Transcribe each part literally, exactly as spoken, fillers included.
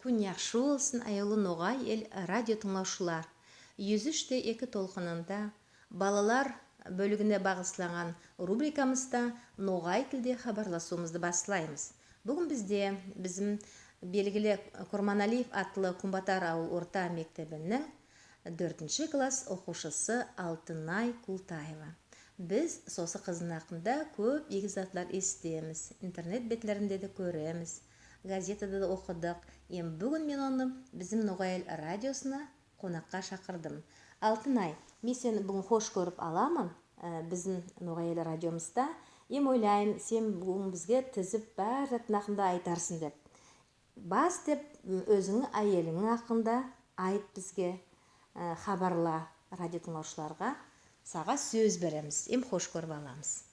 Куьн яхшы болсын, аявлы «Ногай Эл» радио тынълавшылар. Юз уьш те эки толкынында балалар боьлигине багысланган рубрикамызда ногай тилде хабарласувымызды баслаймыз. Буьгуьн бизде бизим белгили Курманалиев атлы Куьнбатар авыл орта мектебининъ доьртинши класс окувшысы Алтынай Култаева. Биз сосы кыздынъ акында коьп ийги затлар эситемиз, интернет бетлеринде де коьремиз, газетада да окыдык. Эм буьгуьн мен оны бизим «Ногай Эл» радиосына конакка шакырдым. Алтынай, мен сени буьгуьн хош коьрип аламан, аь, бизим «Ногай Эл» радиомызда. Эм ойлайман, сен буьгуьн бизге тизип баьри заттынъ акында айтарсынъ деп. Бас деп, м, оьзинънинъ аьелинъ акында айт бизге, аь, хабарла, радио тынълавшыларга. Сага соьз беремиз, эм хош коьрип аламыз.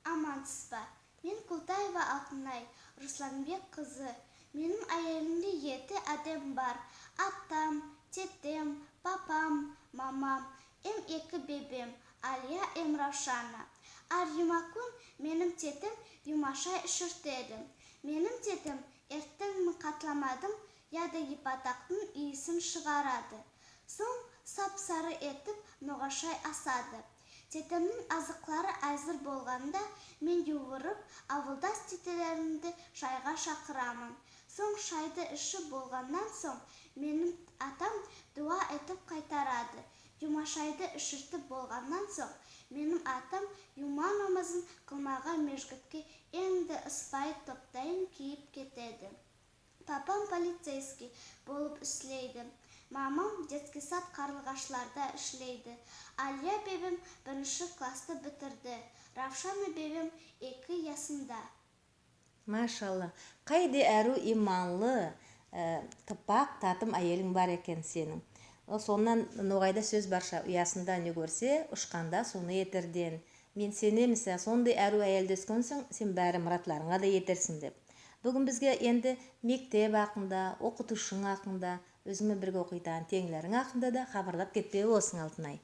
Амансызба? Мен Култаева Алтынай Русланбек кызы. Меним аьелимде ети аьдем бар. Атам, тетем, папам, мамам эм эки бебем, Алия эм Равшана. Аьр юма куьн меним тетем юмашай иширтеди. Меним тетем эртенъ ми катламадынъ яде йыпатактынъ ийисин шыгарады. Сонъ сап-сары этип ногашай асады. Тетемнинъ азыклары аьзир болганда, мен ювырып, авылдас тетелеримди шайга шакыраман. Сонъ шайды ишип болганнан сонъ, меним атам дуа этип кайтарады. Юмашайды иширтип болганнан сонъ, меним атам юма намазын кылмага межигитке энъ де ыспайы топтайын кийип кетеди. Папам полицейский болып ислейди. Мамам детский сад карлыгашларда ислейди. Алия бебем биринши классты битирди. Равшана бебем эки ясында. Машалла. Кайдай аьрув иманлы, аь, тыпак, татым аьелинъ бар экен сенинъ. О, соннан ногайда соьз бар ша: «Уясында не коьрсе, ушканда соны этер», деген. Мен сенемен, сен сондай аьрув аьелде оьскенсинъ, сен баьри мыратларынъа да етерсинъ деп. Буьгуьн бизге энди мектеп акында, окытувшынъ акында, оьзинъ мен бирге окыйтаган тенълеринъ акында да хабарлап кетпеге боласынъ, Алтынай.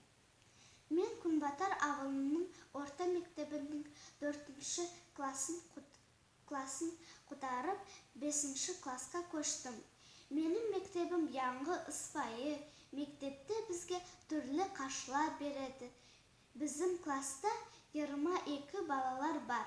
Мен Куьнбатар авылынынъ орта мектебининъ доьртинши классын кут- классын кутарып, бесинши класска коьштим. Меним мектебим янъы, ыспайы. Мектепте бизге туьрли каршылар береди. Бизим класста йырма эки балалар бар.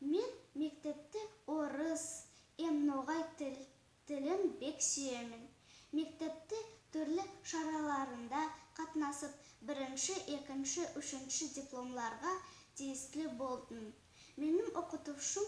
Мен мектепте орыс эм ногай тил- тилин бек суьемен. Мектепте туьрли шараларында катнасып, биринши, экинши, уьшинши дипломларга тийисли болдым. Меним окытувшым